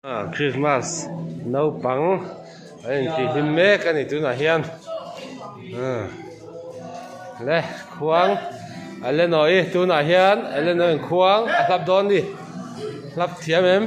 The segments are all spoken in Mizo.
Christmas naupang a intihhlim mek a ni tunah hian le khuang Eleanor-i tunah hian Eleanor-in khuang a hlap dawn a ni hlap thiam em.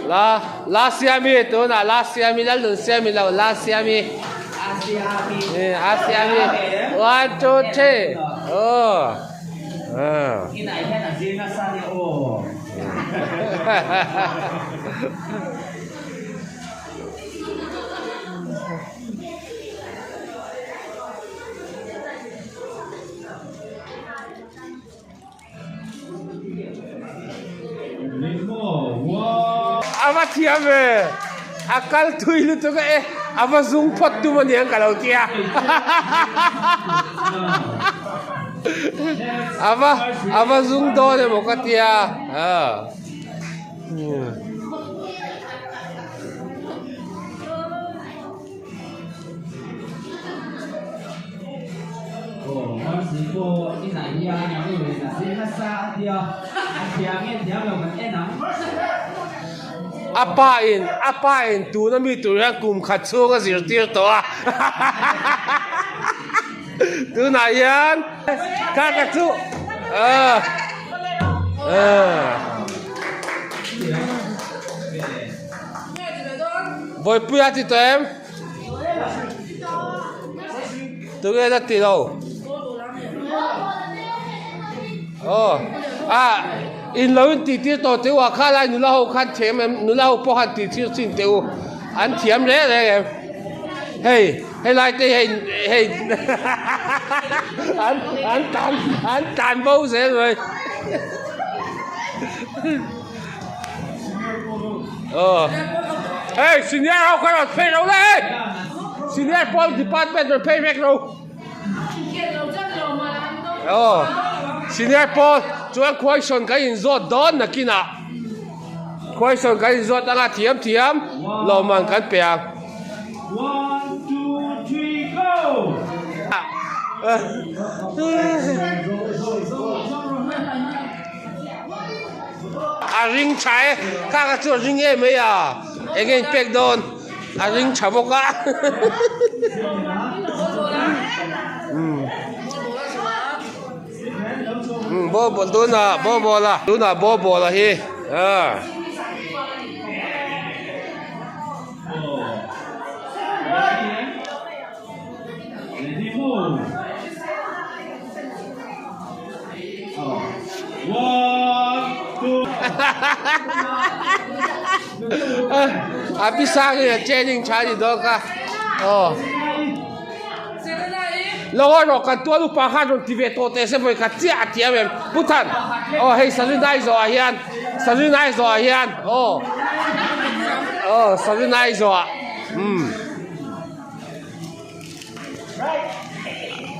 La la siami tunah la siami lalnun siami lo la siami a siami 1 2 3 oh Inah hian a zir nasa nia aw. A va thiam ve a kal thui lutuk a e a va zung phawt tum aniang ka lo tia a va a va zung dawn emaw ka tia A pa in a pa in tuna mi tur hian kum khat chhung a zirtir tawh a tunah hian kha ka chu ah ah Bawipuia ti tawh em? Tunge la ti lo? Aw ah in lo in tih tir tawh teh u a kha lai nula ho khan thiam em nula ho pawh khan tih tir chin teh u an thiam reng reng em hei helai te hei hei an an tan an tan bo zel mai. Aw hei senior ho kha rawn phei lo le hei senior pawl department rawn phei vek lo aw senior pawl chuan question kan in zawt dawn nakinah question kan in zawt anga thiam thiam lawmman kan pe ang. A ring tha e, kha kha chu a ring em mai a, eng nge in pek dawn, a ring tha bawk a umm ball ball tunah ball ball a tunah ball ball a hi ah. A pi sang in a training tha ni dawn kha aw lo a rawh kan tual upa khan rawn ti ve tawh teh se vawi khat chiah a thiam em pu than aw hei sarinai zawh ah hian sarinai zawh ah hian aw aw sarinai zawh ah umm.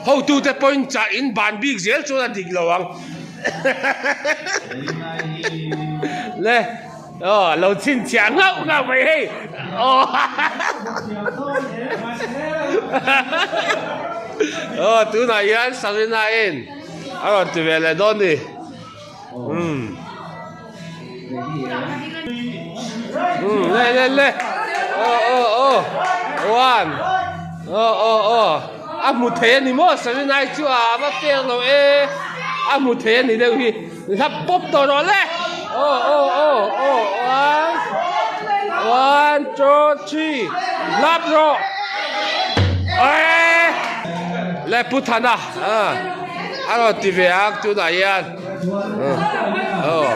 Hotute pawhin chah in ban bik zel chuan a dik lo ang. Le aw lo chhinchhiah nghauh nghauh mai hei aw aw tunah hian Sarina in a rawn ti ve leh dawn ni. Umm umm le le le aw aw aw one aw aw aw a hmu thei a ni maw Sarinai chu a va pek lo e a hmu thei a ni deuh hi hlap pawp tawh rawh le aw aw aw aw one. One, two, three, lap rawh. Ee le Pu Thana a rawn ti ve ang tunah hian aw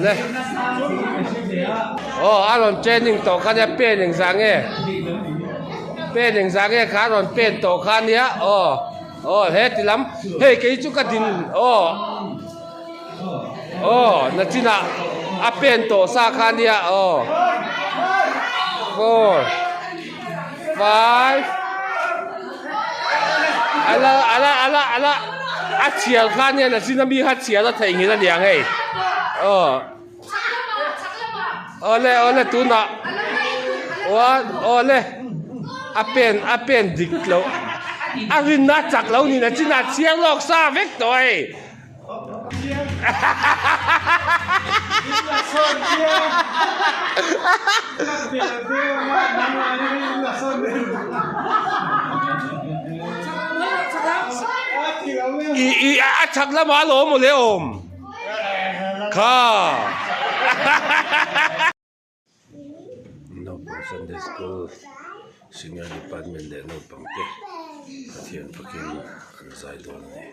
le aw a rawn training tawh kha nia pen engzah nge pen engzah nge kha a rawn pen tawh kha nia aw aw he ti lam hei kei chu ka din aw. Aw nachinah a pen tawh sa kha nia aw four five ala ala ala ala a chhiar kha nia nachin ami kha chhiar a theihnghilh a niang hei aw awle awle tunah one awle a pen a pen dik loh a rinna a chak lo ni nachinah a chhiar lawk sa vek tawh hei. I i a chak lamah a lawm awle awm kha. Naupang Sunday School Senior Department leh naupang te Pathian fakin an zai dawn a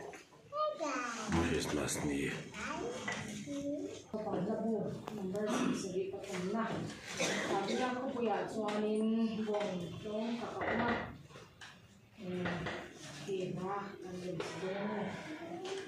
ni Christmas ni. Naupang hla bu number 70 pathumna Tah khawpuiah chuanin bawng tlawng tak a awm a tih hla kan rawn sa dawn a ni.